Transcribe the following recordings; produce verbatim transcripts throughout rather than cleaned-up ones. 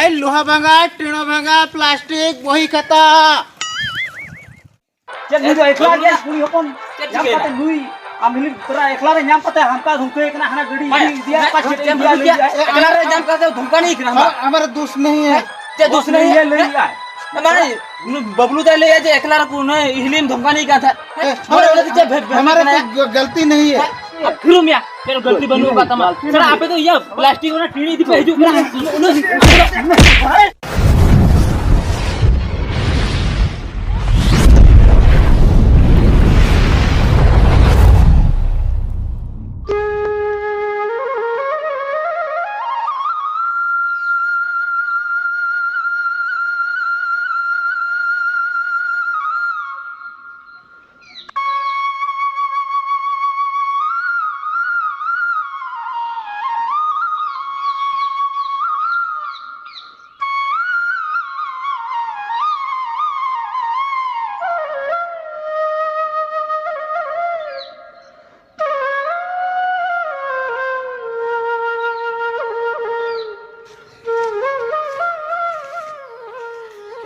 ᱮᱭ ᱞᱳᱦᱟ ᱵᱷᱟᱸᱜᱟ, ᱴᱤᱬᱚ ᱵᱷᱟᱸᱜᱟ, ᱯᱞᱟᱥᱴᱤᱠ, ᱵᱚᱦᱤ ᱠᱷᱟᱛᱟ᱾ ᱪᱮᱫ ᱱᱩᱭ ᱫᱚ ᱮᱠᱞᱟ ᱜᱮ ᱠᱩᱲᱤ ᱦᱚᱯᱚᱱ ᱪᱮᱫ ᱧᱟᱢ ᱪᱤᱠᱟᱹᱭᱮᱱᱟ? ᱠᱟᱛᱮ ᱱᱩᱭ ᱟᱢ ᱦᱤᱞᱤ ᱛᱚᱨᱟ ᱮᱠᱞᱟ ᱨᱮ ᱧᱟᱢ ᱠᱟᱛᱮ ᱦᱟᱱᱠᱟ ᱫᱷᱩᱢᱠᱟᱹᱭ ᱠᱟᱱᱟ, ᱦᱟᱱᱟ ᱜᱟᱹᱰᱤ ᱢᱟᱭᱟ, ᱤᱫᱤᱭᱟ, ᱚᱠᱟ ᱪᱮᱫ ᱪᱮᱫ ᱮᱢ ᱤᱫᱤᱭᱟ ᱞᱟᱹᱭ ᱮᱫᱟ? ᱮᱠᱞᱟ ᱨᱮ ᱧᱟᱢ ᱠᱟᱛᱮ ᱫᱷᱩᱢᱠᱟᱹᱱᱤ ᱠᱟᱱᱟ, ᱦᱟᱢᱟ᱾ ᱦᱟᱢᱟᱨᱟ ᱫᱳᱥ ᱱᱟᱦᱤ ᱦᱟᱭ᱾ ᱪᱮᱫ ᱫᱳᱥ ᱱᱟᱦᱤ ᱦᱟᱭ? ᱞᱟᱹᱭ ᱮᱫᱟ᱾ ᱢᱟᱱᱮ, ᱩᱱᱤ ᱵᱟᱵᱞᱩ ᱫᱟᱭ ᱞᱟᱹᱭᱟ ᱡᱮ ᱮᱠᱞᱟ ᱨᱮᱠᱚ ᱩᱱᱟᱹᱜ ᱦᱤᱞᱤᱢ ᱫᱷᱚᱢᱠᱟᱱᱤ ᱠᱟᱱ ᱛᱟᱦᱮᱸᱫ᱾ ᱦᱮᱸ, ᱦᱟᱢᱟᱨᱟ ᱦᱟᱢᱟᱨᱟ ᱫᱳᱥ ᱪᱮᱫ ᱵᱷᱮᱫ ᱵᱷᱮᱫ ᱦᱟᱢᱟᱨᱟ ᱠᱟᱱᱟ? ᱠᱳᱭ ᱜᱟᱞᱛᱤ ᱱᱟᱦᱤ ᱦᱟᱭ᱾ ᱟᱨ ᱯᱷᱤᱨ ᱢᱮᱭᱟ, ᱪᱮᱫ ᱜᱟᱞᱛᱤ ᱵᱟᱹᱱᱩᱜ ᱟᱠᱟᱫ ᱛᱟᱢᱟ? ᱥᱟᱞᱟ, ᱟᱯᱮ ᱫᱚ ᱤᱭᱟᱹ ᱯᱞᱟᱥᱴᱤᱠ ᱚᱱᱟ ᱴᱤᱬᱤ ᱤᱫᱤ ᱯᱮ ᱦᱤᱡᱩᱜ ᱠᱟᱱᱟ᱾ ᱩᱱᱟᱹᱜ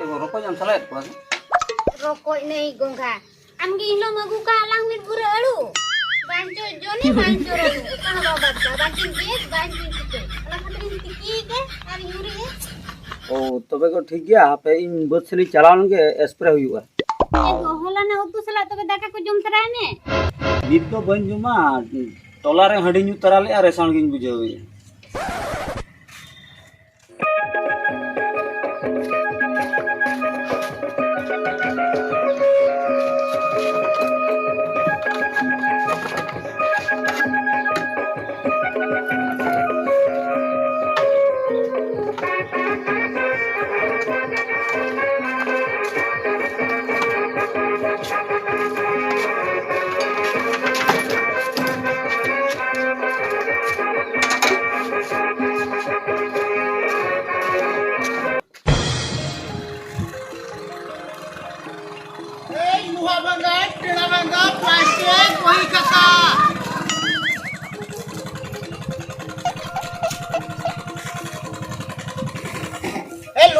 ᱮ ᱜᱚ, ᱨᱚᱠᱚᱡ ᱮᱢ ᱥᱟᱞᱟᱭᱮᱫ ᱠᱚᱣᱟ ᱥᱮ? ᱨᱚᱠᱚᱡ ᱱᱟᱹᱭ ᱜᱚᱸᱜᱷᱟ᱾ ᱟᱢ ᱜᱮ ᱤᱱᱟᱹᱢ ᱟᱹᱜᱩ ᱠᱟᱜ ᱟᱞᱟᱝ ᱢᱤᱫ ᱵᱷᱩᱨᱟᱹ ᱟᱹᱲᱩ᱾ ᱵᱟᱝ ᱪᱚ ᱡᱚᱱᱤ, ᱵᱟᱝ ᱪᱚ ᱨᱟᱹᱞᱩ᱾ ᱚᱠᱟ ᱦᱚᱸ ᱵᱟᱢ ᱵᱟᱫ ᱠᱟᱜᱼᱟ᱾ ᱵᱟᱝ ᱪᱚᱧ ᱜᱮᱫ, ᱵᱟᱝ ᱪᱚᱧ ᱪᱤᱠᱟᱹ᱾ ᱚᱱᱟ ᱠᱷᱟᱹᱛᱤᱨ ᱤᱧ ᱛᱤᱠᱤ ᱠᱟᱜᱼᱟ ᱟᱨ ᱤᱧ ᱩᱨᱤᱡ ᱮᱫ᱾ ᱳ, ᱛᱚᱵᱮ ᱠᱚ ᱴᱷᱤᱠ ᱜᱮᱭᱟ, ᱦᱟᱯᱮ ᱤᱧ ᱵᱟᱹᱫᱽ ᱥᱮᱫ ᱤᱧ ᱪᱟᱞᱟᱣ ᱞᱮᱱ ᱜᱮ, ᱥᱯᱨᱮ ᱦᱩᱭᱩᱜᱼᱟ᱾ ᱮ ᱜᱚ, ᱦᱚᱞᱟᱱᱟᱜ ᱩᱛᱩ ᱥᱟᱞᱟᱜ ᱛᱚᱵᱮ ᱫᱟᱠᱟ ᱠᱚ ᱡᱚᱢ ᱛᱚᱨᱟᱭ ᱢᱮ᱾ ᱱᱤᱛ ᱫᱚ ᱵᱟᱹᱧ ᱡᱚᱢᱟ, ᱴᱚᱞᱟ ᱨᱮ ᱦᱟᱺᱰᱤ ᱧᱩ ᱛᱟᱨᱟ ᱞᱮᱜᱼᱟ, ᱨᱮᱥᱟᱱ ᱜᱤᱧ ᱵᱩᱡᱷᱟᱹᱣᱮᱫᱼᱟ᱾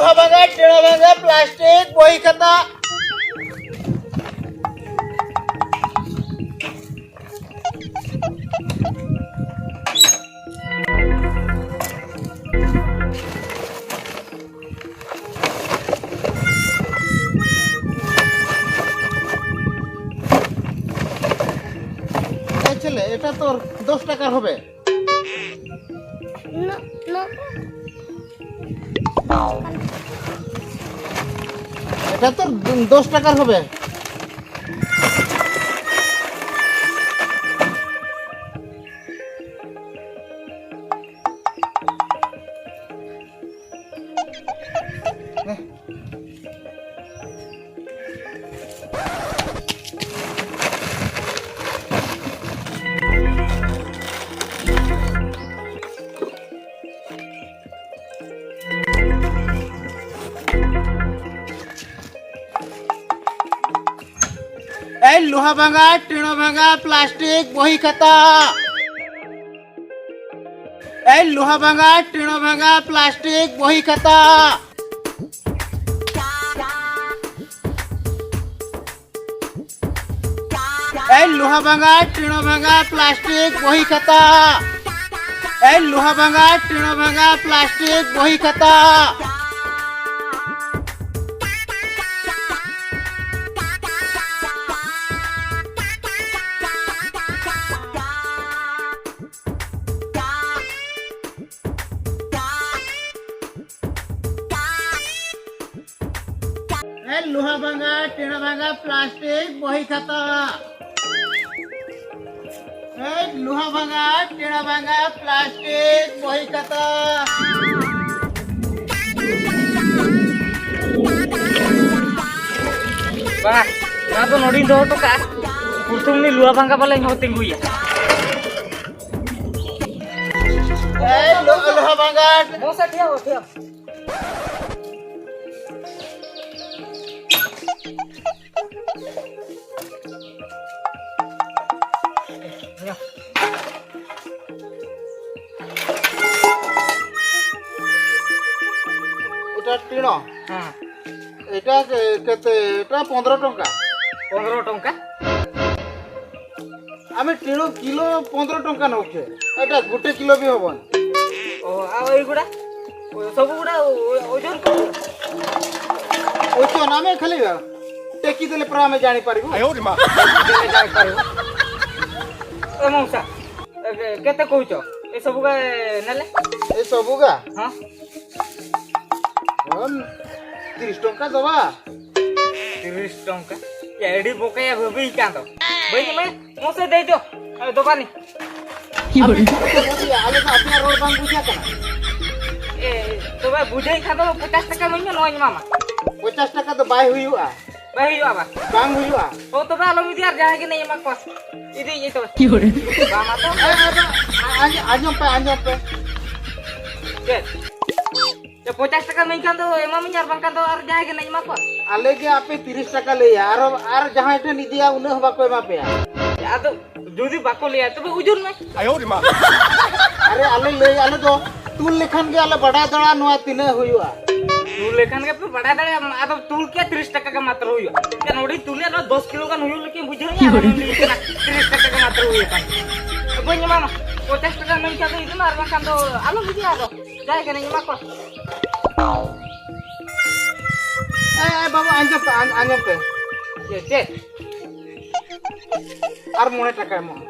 ᱞᱳᱦᱟ ᱵᱷᱟᱸᱜᱟ, ᱴᱮᱬᱟ ᱵᱷᱟᱸᱜᱟ, ᱯᱞᱟᱥᱴᱤᱠ, ᱵᱚᱦᱤ ᱠᱷᱟᱛᱟ᱾ এই ছেলে, এটা তোর দশ টাকার হবে। না, না। এটা তোর দশ টাকার হবে। এই লোহা ভাঙা, টিনো ভাঙা, প্লাস্টিক, বহি খাতা। এই লোহা ভাঙা, টিনো ভাঙা, প্লাস্টিক, বহি খাতা। এই লোহা ভাঙা, টিনো ভাঙা, প্লাস্টিক, বহি খাতা। এই লোহা ভাঙা, টিনো ভাঙা, প্লাস্টিক, বহি খাতা। এই লোহা ভাঙা, টিনো ভাঙা, প্লাস্টিক, বহি খাতা। এই লোহা ভাঙা, টিনো ভাঙা, প্লাস্টিক, বহি খাতা। ᱵᱟᱝ, ᱱᱚᱣᱟ ᱫᱚ ᱱᱚᱰᱮᱧ ᱫᱚᱦᱚ ᱦᱚᱴᱚ ᱠᱟᱜᱼᱟ᱾ ᱯᱨᱚᱛᱷᱚᱢ ᱩᱱᱤ ᱞᱩᱣᱟ ᱵᱷᱟᱝᱜᱟ ᱵᱟᱞᱟᱧ ᱦᱚᱦᱚ ᱛᱤᱸᱜᱩᱭᱟ᱾ ᱮᱭ, ᱞᱚ-, ᱞᱚᱦᱟ ᱵᱷᱟᱸᱜᱟᱴ᱾ ᱢᱚᱥᱟ ᱴᱷᱤᱭᱟ ᱦᱚ, ᱴᱷᱤᱭᱟ᱾ ᱴᱤᱬᱚ। ᱦᱮᱸ। ଏଇଟା କେ- କେତେ? ଏଇଟା ପନ୍ଦର ଟଙ୍କା। ପନ୍ଦର ଟଙ୍କା? ଆମେ ଟିଣ କିଲୋ ପନ୍ଦର ଟଙ୍କା ନଉଛେ, ଏଇଟା ଗୋଟେ କିଲୋ ବି ହବନି। ଓ, ଆଉ ଏଇଗୁଡ଼ା? ଓ, ସବୁଗୁଡ଼ା ଓ- ଓ- ଓଜନ କର। ଓଜନ ଆମେ ଖାଲି ଟେକି ଦେଲେ ପରା ଆମେ ଜାଣିପାରିବୁ। ଆୟୋ ରେ ମା। ଟେକି ଦେଲେ ଜାଣିପାରିବୁ। ଏ ମଉସା, ଏ କେ- କେତେ କହୁଛ ଏସବୁଗା ନେଲେ? ଏସବୁଗା? ହଁ। ହଁ, ତିରିଶ ଟଙ୍କା ଦବା। ତିରିଶ ଟଙ୍କା? ଏଡି ବକେୟା ଭାବି କାନ୍ଦ। ଭାଇ, ତମେ ମତେ ଦେଇଦିଅ। ଆଉ ଦବାନି। ᱟᱞᱮ ᱫᱚ ᱟᱯᱮᱭᱟᱜ ᱨᱚᱲ ᱵᱟᱝ ᱵᱩᱡᱷᱟᱹᱜ ᱠᱟᱱᱟ᱾ ᱮ, ᱛᱚᱵᱮ ᱵᱩᱡᱷᱟᱹᱣ ᱠᱷᱟᱱ ᱫᱚ ᱯᱚᱪᱟᱥ ᱴᱟᱠᱟ ᱤᱢᱟᱹᱧ ᱢᱮ, ᱱᱚᱣᱟᱧ ᱮᱢᱟᱢᱟ᱾ ᱯᱚᱪᱟᱥ ᱴᱟᱠᱟ ᱫᱚ ᱵᱟᱭ ᱦᱩᱭᱩᱜᱼᱟ᱾ ᱵᱟᱭ ᱦᱩᱭᱩᱜᱼᱟ ᱵᱟ? ᱵᱟᱝ ᱦᱩᱭᱩᱜᱼᱟ᱾ ᱳ, ᱛᱚᱵᱮ ᱟᱞᱚᱢ ᱤᱫᱤᱭᱟ, ᱟᱨ ᱡᱟᱦᱟᱸᱭ ᱜᱮ ᱱᱟᱧ ᱮᱢᱟ ᱠᱚᱣᱟ᱾ ᱤᱫᱤᱭᱤᱡ ᱛᱚᱵᱮ᱾ ᱵᱟᱝ ᱢᱟ ᱛᱚ᱾ ᱮ, ᱮ, ᱮ, ᱟᱸᱡᱚᱢ ᱯᱮ, ᱟᱸᱡᱚᱢ ᱯᱮ᱾ ᱪᱮᱫ? ᱮ, ᱯᱚᱪᱟᱥ ᱴᱟᱠᱟ ᱢᱮᱱᱠᱷᱟᱱ ᱫᱚ ᱮᱢᱟᱢᱟᱹᱧ, ᱟᱨ ᱵᱟᱝᱠᱷᱟᱱ ᱫᱚ ᱟᱨ ᱡᱟᱦᱟᱸᱭ ᱜᱮ ᱱᱟᱧ ᱮᱢᱟ ᱠᱚᱣᱟ᱾ ᱟᱞᱮ ᱜᱮ ᱟᱯᱮ ᱛᱤᱨᱤᱥ ᱴᱟᱠᱟ ᱞᱮ ᱮᱢᱟ, ᱟᱨ, ᱟᱨ ᱡᱟᱦᱟᱸᱭ ᱴᱷᱮᱱ ᱤᱫᱤᱭᱟ ᱩᱱᱟᱹᱜ ᱦᱚᱸ ᱵᱟᱠᱚ ᱮᱢᱟ ᱯᱮᱭᱟ᱾ ᱟᱫᱚ ᱡᱩᱫᱤ ᱵᱟᱠᱚ ᱞᱟᱹᱭᱟ, ᱛᱚᱵᱮ ᱳᱡᱚᱱ ᱢᱮ᱾ ᱟᱭᱳ ᱨᱮ ᱢᱟ᱾ ᱟᱨᱮ, ᱟᱞᱮ ᱞᱟᱹᱭ, ᱟᱞᱮ ᱫᱚ ᱛᱩᱞ ᱞᱮᱠᱷᱟᱱ ᱜᱮ ᱟᱞᱮ ᱵᱟᱰᱟᱭ ᱫᱟᱲᱮᱭᱟᱜᱼᱟ ᱱᱚᱣᱟ ᱛᱤᱱᱟᱹᱜ ᱦᱩᱭᱩᱜᱼᱟ᱾ ᱛᱩᱞ ᱞᱮᱠᱷᱟᱱ ᱜᱮ ᱯᱮ ᱵᱟᱰᱟᱭ ᱫᱟᱲᱮᱭᱟᱜᱼᱟ, ᱟᱫᱚ ᱛᱩᱞ ᱠᱮᱭᱟ ᱛᱤᱨᱤᱥ ᱴᱟᱠᱟ ᱜᱮ ᱢᱟᱛᱨᱚ ᱦᱩᱭᱩᱜᱼᱟ᱾ ᱪᱮ, ᱱᱚᱰᱮᱧ ᱛᱩᱞᱮᱭᱟ, ᱱᱚᱣᱟ ᱫᱚᱥ ᱠᱤᱞᱳ ᱜᱟᱱ ᱦᱩᱭᱩᱜ ᱞᱮᱠᱟᱧ ᱵᱩᱡᱷᱟᱹᱣ ᱧᱟᱢᱟ, ᱟᱢᱮᱢ ᱞᱟᱹᱭ ᱠᱟᱱᱟ ᱛᱤᱨᱤᱥ ᱴᱟᱠᱟ ᱜᱮ ᱢᱟᱛᱨᱚ ᱦᱩᱭ ᱟᱠᱟᱱ᱾ ᱵᱟᱹᱧ ᱮᱢᱟᱢᱟ, ᱯᱚᱪᱟᱥ ᱴᱟᱠᱟ ᱤᱢᱟᱹᱧ ᱠᱷᱟᱱ ᱫᱚ ᱤᱫᱤ ᱢᱮ, ᱟᱨ ᱵᱟᱝᱠᱷᱟᱱ ᱫᱚ ᱟᱞᱚᱢ ᱤᱫᱤᱭᱟ ᱟᱫᱚ᱾ ᱡᱟᱦᱟᱸᱭ ᱠᱟᱱᱟᱧ ᱮᱢᱟ ᱠᱚᱣᱟ᱾ ᱮ, ᱮ, ᱵᱟᱹᱵᱩ, ᱟᱸᱡᱚᱢ ᱯᱮ, ᱟᱸ-, ᱟᱸᱡᱚᱢ ᱯᱮ᱾ ᱪᱮᱫ, ᱪᱮᱫ? ᱟᱨ ᱢᱚᱬᱮ ᱴᱟᱠᱟ ᱮᱢᱚᱜᱼᱟ᱾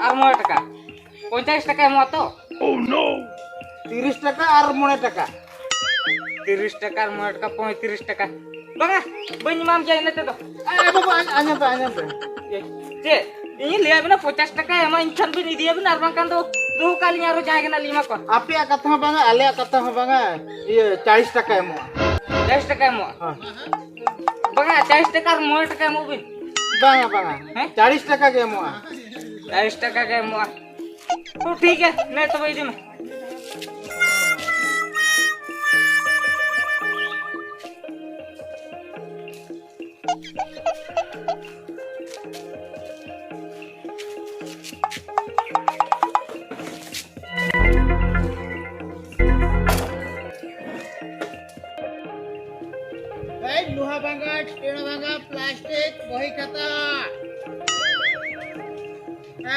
ᱟᱨ ᱢᱚᱬᱮ ᱴᱟᱠᱟ? ᱯᱚᱧᱪᱟᱥ ᱴᱟᱠᱟ ᱮᱢᱚᱜᱼᱟ ᱛᱚ? ᱛᱤᱨᱤᱥ ᱴᱟᱠᱟ ᱟᱨ ᱢᱚᱬᱮ ᱴᱟᱠᱟ᱾ ᱛᱤᱨᱤᱥ ᱴᱟᱠᱟ ᱟᱨ ᱢᱚᱬᱮ ᱴᱟᱠᱟ, ᱯᱚᱸᱭᱛᱨᱤᱥ ᱴᱟᱠᱟ᱾ ᱵᱟᱝᱟ, ᱵᱟᱹᱧ ᱮᱢᱟᱢ ᱜᱮᱭᱟ ᱤᱱᱟᱹ ᱛᱮᱫᱚ᱾ ᱮ, ᱵᱟᱹᱵᱩ, ᱟᱸᱡ-, ᱟᱸᱡᱚᱢ ᱯᱮ, ᱟᱸᱡᱚᱢ ᱯᱮ᱾ ᱮ, ᱪᱮᱫ? ᱤᱧᱤᱧ ᱞᱟᱹᱭᱟᱵᱤᱱᱟ, ᱯᱚᱧᱪᱟᱥ ᱴᱟᱠᱟ ᱮᱢᱟ ᱤᱧ ᱠᱷᱟᱱ ᱵᱤᱱ ᱤᱫᱤᱭᱟᱵᱤᱱ, ᱟᱨ ᱵᱟᱝᱠᱷᱟᱱ ᱫᱚ ᱫᱚᱦᱚ ᱠᱟᱜ ᱞᱤᱧ, ᱟᱨᱚ ᱡᱟᱦᱟᱸᱭ ᱜᱮ ᱱᱟᱜ ᱞᱤᱧ ᱮᱢᱟ ᱠᱚᱣᱟ᱾ ᱟᱯᱮᱭᱟᱜ ᱠᱟᱛᱷᱟ ᱦᱚᱸ ᱵᱟᱝᱟ, ᱟᱞᱮᱭᱟᱜ ᱠᱟᱛᱷᱟ ᱦᱚᱸ ᱵᱟᱝᱟ᱾ ᱤᱭᱟᱹ, ᱪᱟᱲᱤᱥ ᱴᱟᱠᱟ ᱮᱢᱚᱜᱼᱟ᱾ ᱪᱟᱲᱤᱥ ᱴᱟᱠᱟ ᱮᱢᱚᱜᱼᱟ? ᱦᱮᱸ᱾ ᱵᱟᱝᱟ, ᱪᱟᱲᱤᱥ ᱴᱟᱠᱟ ᱟᱨ ᱢᱚᱬᱮ ᱴᱟᱠᱟ ᱮᱢᱚᱜ ᱵᱤᱱ᱾ ᱵᱟᱝᱟ, ᱵᱟᱝᱟ᱾ ᱦᱮᱸ? ᱪᱟᱲᱤᱥ ᱴᱟᱠᱟ ᱜᱮ ᱮᱢᱚᱜᱼᱟ᱾ ᱪᱟᱲᱤᱥ ᱴᱟᱠᱟ ᱜᱮ ᱮᱢᱚᱜᱼᱟ᱾ ᱛᱚ ᱴᱷᱤᱠ ᱜᱮᱭᱟ, ᱱᱮ ᱛᱚᱵᱮ ᱤᱫᱤ ᱢᱮ᱾ ᱴᱮᱬᱚ ᱵᱷᱟᱸᱜᱟ ᱯᱞᱟᱥᱴᱤᱠ ᱵᱚᱦᱤ ᱠᱷᱟᱛᱟ᱾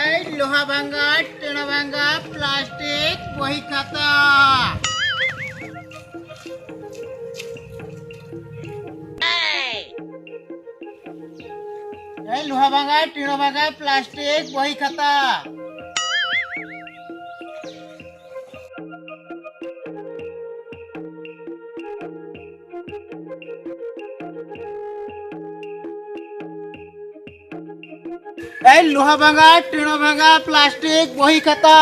ᱮᱭ ᱞᱳᱦᱟ ᱵᱷᱟᱸᱜᱟ, ᱴᱮᱬᱚ ᱵᱷᱟᱸᱜᱟ ᱯᱞᱟᱥᱴᱤᱠ ᱵᱚᱦᱤ ᱠᱷᱟᱛᱟ᱾ ᱮᱭ ᱞᱳᱦᱟ ᱵᱷᱟᱸᱜᱟ, ᱴᱮᱬᱚ ᱵᱷᱟᱸᱜᱟ ᱯᱞᱟᱥᱴᱤᱠ ᱵᱚᱦᱤ ᱠᱷᱟᱛᱟ᱾ ᱮᱭ ᱞᱳᱦᱟ ᱵᱷᱟᱸᱜᱟ, ᱴᱮᱬᱚ ᱵᱷᱟᱸᱜᱟ ᱯᱞᱟᱥᱴᱤᱠ ᱵᱚᱦᱤ ᱠᱷᱟᱛᱟ᱾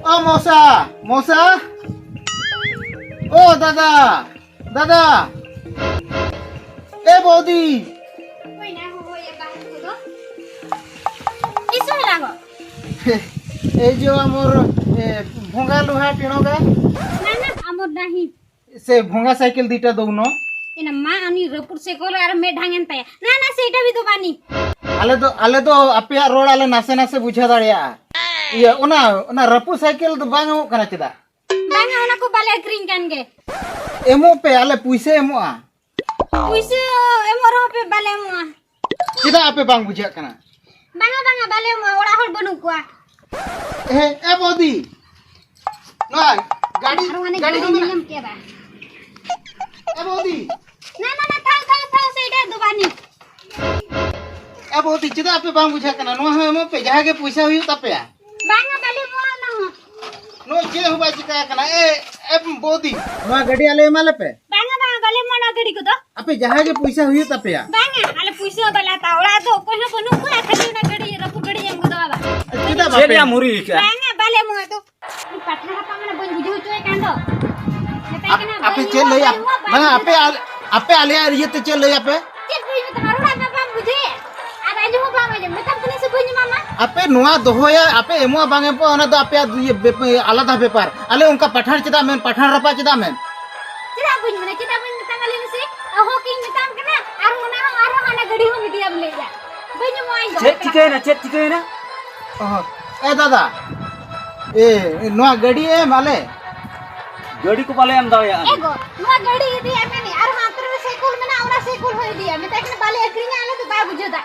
ᱚ ᱢᱚᱥᱟ, ᱢᱚᱥᱟ᱾ ᱚ ᱫᱟᱫᱟ, ᱫᱟᱫᱟ᱾ ᱮ ᱵᱚᱫᱤ᱾ ᱦᱩᱭᱱᱟ, ᱦᱩᱭ ᱮ ᱵᱟᱦᱟ ᱠᱚᱫᱚ᱾ ᱛᱤᱥ ᱦᱚᱸ ᱞᱟᱜᱚ? ᱮᱭ ᱡᱚ ᱟᱢᱚᱨ, ᱮ, ᱵᱷᱚᱸᱜᱟ ᱞᱩᱦᱟ ᱴᱤᱬᱚᱜᱟ᱾ ᱱᱟ, ᱱᱟ, ᱟᱢᱚᱨ ᱰᱟᱦᱤ᱾ ᱥᱮ ᱵᱷᱚᱸᱜᱟ ᱥᱟᱭᱠᱮᱞ ᱫᱤᱴᱟ ᱫᱚ ᱩᱱᱚ᱾ ᱮᱱᱟ ᱢᱟ ᱟᱹᱱᱤ ᱨᱟᱹᱯᱩᱫ ᱥᱮ ᱠᱚᱞ ᱟᱨ ᱢᱮᱫ ᱰᱷᱟᱝ ᱮᱱ ᱛᱟᱭᱟ᱾ ᱱᱟ, ᱱᱟ, ᱥᱮᱴᱟ ᱵᱤ ᱫᱚ ᱵᱟᱹᱱᱤ᱾ ᱟᱞᱮ ᱫᱚ, ᱟᱞᱮ ᱫᱚ ᱟᱯᱮᱭᱟᱜ ᱨᱚᱲ ᱟᱞᱮ ᱱᱟᱥᱮ ᱱᱟᱥᱮ ᱵᱩᱡᱷᱟᱹᱣ ᱫᱟᱲᱮᱭᱟᱜᱼᱟ᱾ ᱤᱭᱟᱹ, ᱚᱱᱟ, ᱚᱱᱟ ᱨᱟᱹᱯᱩᱫ ᱥᱟᱭᱠᱮᱞ ᱫᱚ ᱵᱟᱝ ᱮᱢᱚᱜ ᱠᱟᱱᱟ ᱪᱮᱫᱟᱜ? ᱵᱟᱝᱟ, ᱚᱱᱟ ᱠᱚ ᱵᱟᱞᱮ ᱟᱹᱠᱷᱨᱤᱧ ᱠᱟᱱ ᱜᱮ᱾ ᱮᱢᱚᱜ ᱯᱮ, ᱟᱞᱮ ᱯᱩᱭᱥᱟᱹ ᱮᱢᱚᱜᱼᱟ᱾ ᱯᱩᱭᱥᱟᱹ ᱮᱢᱚᱜ ᱨᱮᱦᱚᱸ ᱯᱮ ᱵᱟᱞᱮ ᱮᱢᱚᱜᱼᱟ᱾ ᱪᱮᱫᱟᱜ ᱟᱯᱮ ᱵᱟᱝ ᱵᱩᱡᱷᱟᱹᱜ ᱠᱟᱱᱟ? ᱵᱟᱝᱟ, ᱵᱟᱝᱟ, ᱵᱟᱞᱮ ᱮᱢᱚᱜᱼᱟ, ᱚᱲᱟᱜ ᱦᱚᱲ ᱵᱟᱹᱱᱩᱜ ᱠᱚᱣᱟ᱾ ᱦᱮᱸ, ᱮ ᱵᱚᱫᱤ, ᱱᱚᱣᱟ ᱜᱟᱹᱰᱤ, ᱟᱨ ᱦᱟᱱᱮ ᱜᱟᱹᱰᱤ ᱜᱟᱹᱰᱤ ᱦᱚᱸ ᱢᱮᱱᱟᱜ᱾ ᱧᱮᱞ ᱠᱮᱫᱟ᱾ ᱮ ᱵᱚᱫᱤ᱾ ᱱᱟ, ᱱᱟ, ᱱᱟ, ᱛᱷᱟᱣ, ᱛᱷᱟᱣ, ᱛᱷᱟᱣ, ᱥᱮ ᱮᱴᱟᱜ ᱫᱚ ᱵᱟᱹᱱᱤᱡ᱾ ᱮ ᱵᱚᱫᱤ, ᱪᱮᱫᱟᱜ ᱟᱯᱮ ᱵᱟᱝ ᱵᱩᱡᱷᱟᱹᱜ ᱠᱟᱱᱟ? ᱱᱚᱣᱟ ᱦᱚᱸ ᱮᱢᱚᱜ ᱯᱮ, ᱡᱟᱦᱟᱸ ᱜᱮ ᱯᱚᱭᱥᱟ ᱦᱩᱭᱩᱜ ᱛᱟᱯᱮᱭᱟ᱾ ᱵᱟᱝᱟ, ᱵᱟᱞᱮ ᱮᱢᱚᱜᱼᱟ ᱚᱱᱟ ᱦᱚᱸ᱾ ᱱᱚᱣᱟ ᱪᱮᱫ ᱦᱚᱸ ᱵᱟᱭ ᱪᱤᱠᱟ ᱟᱠᱟᱱᱟ᱾ ᱮ, ᱮ ᱵᱚᱫᱤ, ᱱᱚᱣᱟ ᱜᱟᱹᱰᱤ ᱟᱞᱮ ᱮᱢᱟ ᱞᱮᱯᱮ᱾ ᱵᱟᱝᱟ, ᱵᱟᱝᱟ, ᱵᱟᱞᱮ ᱮᱢᱚᱜᱼᱟ ᱚᱱᱟ ᱜᱟᱹᱰᱤ ᱠᱚᱫᱚ᱾ ᱟᱯᱮ ᱡᱟᱦᱟᱸ ᱜᱮ ᱯᱚᱭᱥᱟ ᱦᱩᱭᱩᱜ ᱛᱟᱯᱮᱭᱟ᱾ ᱵᱟᱝᱟ, ᱟᱞᱮ ᱯᱩᱭᱥᱟᱹ ᱦᱚᱸ ᱵᱟᱞᱮ ᱦᱟᱛᱟᱣᱟ᱾ ᱚᱲᱟᱜ ᱫᱚ ᱚᱠᱚᱭ ᱦᱚᱸ ᱵᱟᱹᱱᱩᱜ ᱠᱚᱣᱟ, ᱠᱷᱟᱹᱞᱤ ᱚᱱᱟ ᱜᱟᱹᱰᱤ, ᱨᱟᱹᱯᱩᱫ ᱜᱟᱹᱰᱤ ᱮᱢ ᱜᱚᱫᱚᱜᱼᱟ ᱵᱟᱝ᱾ ᱪᱮᱫᱟᱜ ᱪᱮᱫ ᱵᱟᱯᱮ ᱨᱮᱭᱟᱜ ᱢᱩᱨᱤ ᱦᱤᱠᱟ? ᱵᱟᱝᱟ, ᱵᱟᱞᱮ ᱮᱢᱚᱜᱼᱟ ᱛᱚ᱾ ᱯᱟᱴᱷᱟ ᱦᱟᱯᱟ ᱢᱟᱱᱮ ᱵᱟᱹᱧ ᱵᱩᱡᱷᱟᱹᱣ ᱦᱚᱪᱚᱭᱮ ᱠᱟᱱ ᱫᱚ᱾ ᱢᱮᱛᱟᱭ ᱟᱯ-, ᱠᱟᱱᱟ, ᱟᱯᱮ ᱵᱟᱹᱧ ᱪᱮᱫ ᱮᱢᱚᱜᱼᱟ, ᱞᱟᱹᱭᱟ? ᱵᱟᱹᱧ ᱮᱢᱚᱜᱼᱟ, ᱵᱟᱹᱧ ᱵᱟᱝᱟ, ᱮᱢᱚᱜᱼᱟ᱾ ᱟᱯᱮ ᱟᱞ-, ᱟᱯᱮ ᱟᱞᱮᱭᱟᱜ ᱤᱭᱟᱹ ᱛᱮ ᱪᱮᱫ ᱞᱟᱹᱭ ᱟᱯᱮ? ᱪᱮᱫ ᱵᱟᱹᱧ ᱢᱮᱛᱟᱢᱟ? ᱨᱚᱲ ᱢᱟ ᱵᱟᱢ ᱵᱩᱡᱷᱟᱹᱣᱮᱫ᱾ ᱟᱨ ᱟᱸᱡᱚᱢ ᱦᱚᱸ ᱵᱟᱢ ᱟᱸᱡᱚᱢ᱾ ᱢᱮᱛᱟᱢ ᱠᱟᱹᱱᱟᱹᱧ ᱥᱮ ᱵᱟᱹᱧ ᱮᱢᱟᱢᱟ? ᱟᱯᱮ ᱱᱚᱣᱟ ᱫᱚᱦᱚᱭᱟ, ᱟᱯᱮ ᱮᱢᱚᱜᱼᱟ ᱵᱟᱝ ᱮᱢᱚᱜᱼᱟ, ᱚᱱᱟ ᱫᱚ ᱟᱯᱮᱭᱟᱜ ᱤᱭᱟᱹ ᱵᱮᱯ-, ᱟᱞᱟᱫᱟ ᱵᱮᱯᱟᱨ᱾ ᱟᱞᱮ ᱚᱱᱠᱟ ᱯᱟᱴᱷᱟᱲ ᱪᱮᱫᱟᱜ ᱢᱮᱱ, ᱯᱟᱴᱷᱟᱲ ᱨᱟᱯᱟᱜ ᱪᱮᱫᱟᱜ ᱢᱮᱱ? ᱪᱮᱫᱟᱜ ᱵᱟᱹᱧ ᱢᱮᱱᱟ, ᱪᱮᱫᱟᱜ ᱵᱟᱹᱧ ᱢᱮᱛᱟᱢᱟ ᱞᱟᱹᱭ ᱢᱮᱥᱮ? ᱚᱦᱚ ᱠᱤᱧ ᱢᱮᱛᱟᱢ ᱠᱟᱱᱟ, ᱟᱨ ᱚᱱᱟ ᱦᱚᱸ ᱟᱨᱦᱚᱸ ᱦᱟᱱᱟ ᱜᱟᱹᱰᱤ ᱦᱚᱸᱢ ᱤᱫᱤᱭᱟᱢ ᱞᱟᱹᱭᱮᱫᱼᱟ᱾ ᱵᱟᱹᱧ ᱮᱢᱚᱜᱼᱟ ᱤᱧ ᱫᱚ᱾ ᱪᱮᱫ ᱪᱤᱠᱟᱹᱭᱮᱱᱟ? ᱪᱮᱫ ᱪᱤᱠᱟᱹᱭᱮᱱᱟ? ᱚᱦᱚ, ᱮ ᱫᱟᱫᱟ, ᱮ, ᱱᱚᱣᱟ ᱜᱟᱹᱰᱤ ᱮᱢ ᱟᱞᱮ? ᱜᱟᱹᱰᱤ ᱠᱚ ᱵᱟᱞᱮ ᱮᱢ ᱫᱟᱲᱮᱭᱟᱜᱼᱟ᱾ ᱮ ᱜᱚ, ᱱᱚᱣᱟ ᱜᱟᱹᱰᱤ ᱤᱫᱤᱭᱟ ᱢᱮᱱᱮ, ᱟᱨ ᱦᱟᱱᱛᱮ ᱨᱮ ᱥᱟᱭᱠᱮᱞ ᱢᱮᱱᱟᱜᱼᱟ, ᱚᱱᱟ ᱥᱟᱭᱠᱮᱞ ᱦᱚᱸ ᱤᱫᱤᱭᱟ᱾ ᱢᱮᱛᱟᱭ ᱠᱟᱱᱟ, "ᱵᱟᱞᱮ ᱟᱹᱠᱷᱨᱤᱧᱟ ᱟᱞᱮ ᱫᱚ", ᱵᱟᱭ ᱵᱩᱡᱷᱟᱹᱣ ᱫᱟ᱾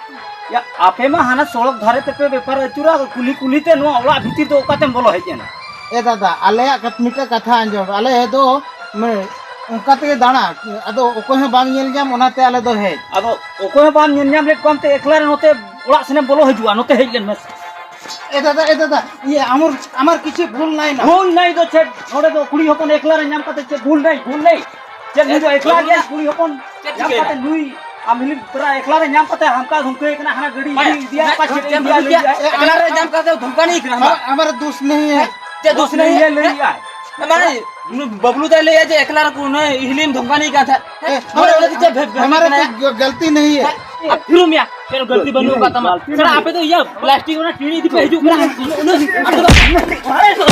ᱭᱟ, ᱟᱯᱮ ᱢᱟ ᱦᱟᱱᱟ ᱥᱚᱲᱚᱠ ᱫᱷᱟᱨᱮ ᱛᱮᱯᱮ ᱵᱮᱯᱟᱨ ᱟᱹᱪᱩᱨᱟ, ᱠᱩᱞᱦᱤ ᱠᱩᱞᱦᱤ ᱛᱮ ᱱᱚᱣᱟ ᱚᱲᱟᱜ ᱵᱷᱤᱛᱤᱨ ᱫᱚ ᱚᱠᱟᱛᱮᱢ ᱵᱚᱞᱚ ᱦᱮᱡ ᱮᱱᱟ? ᱮ ᱫᱟᱫᱟ, ᱟᱞᱮᱭᱟᱜ ᱠᱟᱛ-, ᱢᱤᱫᱴᱮᱡ ᱠᱟᱛᱷᱟ ᱟᱸᱡᱚᱢ, ᱟᱞᱮ ᱫᱚ, ᱢᱮ, ᱚᱱᱠᱟ ᱛᱮᱜᱮ ᱫᱟᱬᱟ, ᱟᱫᱚ ᱚᱠᱚᱭ ᱦᱚᱸ ᱵᱟᱝ ᱧᱮᱞ ᱧᱟᱢ, ᱚᱱᱟᱛᱮ ᱟᱞᱮ ᱫᱚ ᱦᱮᱡ᱾ ᱟᱫᱚ ᱚᱠᱚᱭ ᱦᱚᱸ ᱵᱟᱢ ᱧᱮᱞ ᱧᱟᱢ ᱞᱮᱫ ᱠᱚᱣᱟ ᱛᱮ ᱮᱠᱞᱟ ᱨᱮ ᱱᱚᱛᱮ ᱚᱲᱟᱜ ᱥᱮᱱᱮᱢ ᱵᱚᱞᱚ ᱦᱤᱡᱩᱜᱼᱟ, ᱱᱚᱛᱮ ᱦᱮᱡ ᱞᱮᱱ ᱢᱮ᱾ ᱮ ᱫᱟᱫᱟ, ᱮ ᱫᱟᱫᱟ, ᱤᱭᱟᱹ, ᱟᱢᱟᱨ, ᱟᱢᱟᱨ ᱠᱤᱪᱷᱩ ᱵᱷᱩᱞ ᱱᱟᱭ ᱱᱟ᱾ ᱵᱷᱩᱞ ᱱᱟᱭ ᱫᱚ ᱪᱮᱫ? ᱱᱚᱰᱮ ᱫᱚ ᱠᱩᱲᱤ ᱦᱚᱯᱚᱱ ᱮᱠᱞᱟ ᱨᱮ ᱧᱟᱢ ᱠᱟᱛᱮ ᱪᱮᱫ ᱵᱷᱩᱞ ᱱᱟᱭ? ᱵᱷᱩᱞ ᱱᱟᱭ? ᱪᱮᱫ ᱱᱩᱭ ᱫᱚ ᱮᱠᱞᱟ ᱜᱮᱭᱟ? ᱠᱩᱲᱤ ᱦᱚᱯᱚᱱ ᱪᱮᱫ ᱧᱟᱢ ᱪᱤᱠᱟᱹᱭᱮᱱᱟ? ᱠᱟᱛᱮ ᱱᱩᱭ ᱟᱢ ᱦᱤᱞᱤ ᱯᱮᱨᱟ ᱮᱠᱞᱟ ᱨᱮ ᱧᱟᱢ ᱠᱟᱛᱮ ᱦᱟᱢᱠᱟ ᱫᱷᱩᱢᱠᱟᱹᱭ ᱠᱟᱱᱟ, ᱦᱟᱱᱟ ᱜᱟᱹᱰᱤ ᱵᱟᱭᱟ, ᱤᱫᱤᱭᱟ, ᱚᱠᱟ ᱪᱮᱫ ᱪᱮᱫ ᱤᱫᱤᱭᱟ, ᱞᱟᱹᱭ ᱮᱫᱟᱭ᱾ ᱮᱠᱞᱟ ᱨᱮ ᱧᱟᱢ ᱠᱟᱛᱮ ᱫᱷᱚᱢᱠᱟᱱᱤ ᱠᱟᱱᱟ᱾ ᱦᱟᱢᱟᱨᱟ ᱫᱩᱥ ᱱᱟᱦᱤ ᱦᱮ᱾ ᱪᱮᱫ ᱫᱩᱥ ᱱᱟᱦᱤ ᱦᱮ? ᱞᱟᱹᱭ ᱮᱫᱟᱭ᱾ ᱢᱟᱱᱮ, ᱩᱱᱤ ᱵᱟᱵᱞᱩ ᱫᱟᱭ ᱞᱟᱹᱭᱟ ᱡᱮ ᱮᱠᱞᱟ ᱨᱮ ᱠᱚ ᱩᱱᱟᱹᱜ ᱦᱤᱞᱤᱢ ᱫᱷᱚᱢᱠᱟᱱᱤ ᱠᱟᱱ ᱛᱟᱦᱮᱸᱫ᱾ ᱦᱮ, ᱢᱟᱱᱮ, ᱦᱟᱢᱟᱨᱟ ᱩᱱᱤ ᱫᱚ ᱪᱮᱫ ᱵᱷᱮ-, ᱵᱷᱮ-, ᱦᱟᱢᱟᱨᱟ ᱢᱮᱱᱟᱭᱟ? ᱠᱳᱭ ᱜᱟᱞᱛᱤ ᱱᱟᱦᱤ ᱦᱮ᱾ ᱟᱨ ᱯᱷᱤᱨ ᱢᱮᱭᱟ, ᱪᱮᱫ ᱜᱟᱞᱛᱤ ᱵᱟᱹᱱᱩᱜ ᱟᱠᱟᱫ ᱛᱟᱢᱟ? ᱜᱟᱞᱛᱤ ᱥᱟᱞᱟ, ᱱᱟᱦᱤ᱾ ᱟᱯᱮ ᱫᱚ ᱤᱭᱟᱹ, ᱯᱞᱟᱥᱴᱤᱠ ᱚᱱᱟ ᱴᱤᱱ ᱤᱫᱤ ᱯᱮ ᱦᱤᱡᱩᱜ ᱠᱟᱱᱟ᱾ ᱩᱱᱟᱹᱜ, ᱩᱱᱟᱹᱜ, ᱟᱯᱮ ᱫᱚ